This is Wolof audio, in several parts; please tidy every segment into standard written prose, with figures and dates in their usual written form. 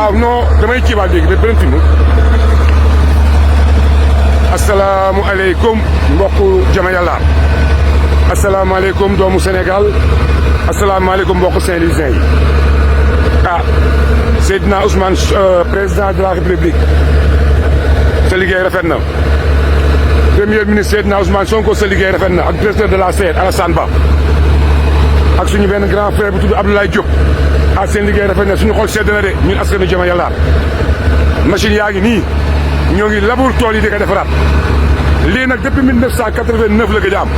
waaw non damay kiiwaat léegi ba beneen film. asalaamualeykum mbokku jama yàlla. asalaamaaleykum doomu Sénégal. asalaamaaleykum mbokku Saint-Louisien yi. ah Seydina Ousmane président de la République. sa liggéey rafet na. premier ministre Seydina Ousmane Sonko sa liggéey rafet na ak directeur de la SER Alassane Ba. ak suñu benn grand frère bu tudd Abdoulaye Diop. ah seen liggéey rafet na suñu xol sedd na de ñun askanu jama yàlla. machine yaa ngi nii ñoo ngi labour tool yi di ko defaraat. lii nag depuis 1989 la gëj a am.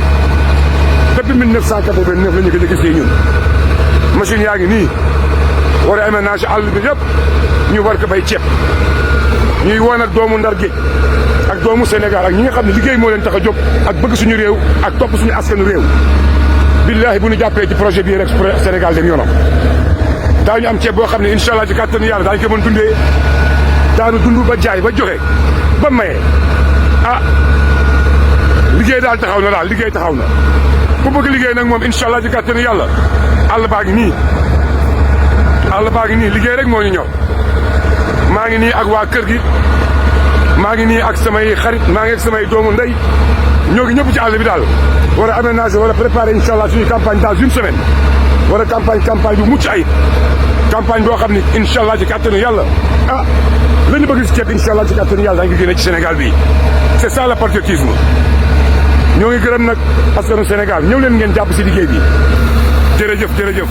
depuis 1989 la ñu gëj a gis ñun. machine yaa ngi nii war a aménager àll bi yëpp ñu war ko bay ceeb. ñuy woon ak doomu Ndar géej ak doomu Sénégal ak ñi nga xam ne liggéey moo leen tax a jóg ak bëgg suñu réew ak topp suñu askanu réew. billahi bu ñu jàppee ci projet bii rek Sénégal dem yoonam. daañu am ceeb boo xam ne incha allah ci kàttanu yàlla daañu ko mën dundee daanu dund ba jaay ba joxe ba maye. ah liggéey daal taxaw na daal liggéey taxaw na ku bëgg liggéey nag moom incha allah ci kàttanu yàlla àll baa ngi nii. àll baa ngi nii liggéey rek moo ñu ñor. maa ngi nii ak waa kër gi maa ngi nii ak samay xarit maa ngi ak samay doomu ndey ñoo ngi ñëpp ci àll bi daal war a aménager war a préparer incha allah suñu campagne dans une semaine war a campagne bu mucc ayib campagne boo xam ni incha allah ci kàttanu yàlla ah la ñu bëgg si ceeb incha allah ci kàttanu yàlla dañu ko génne ci Sénégal bii c'est ça le patriotisme. ñoo ngi gërëm nag askanu Sénégal ñëw leen ngeen jàpp si liggéey bi jërëjëf jërëjëf.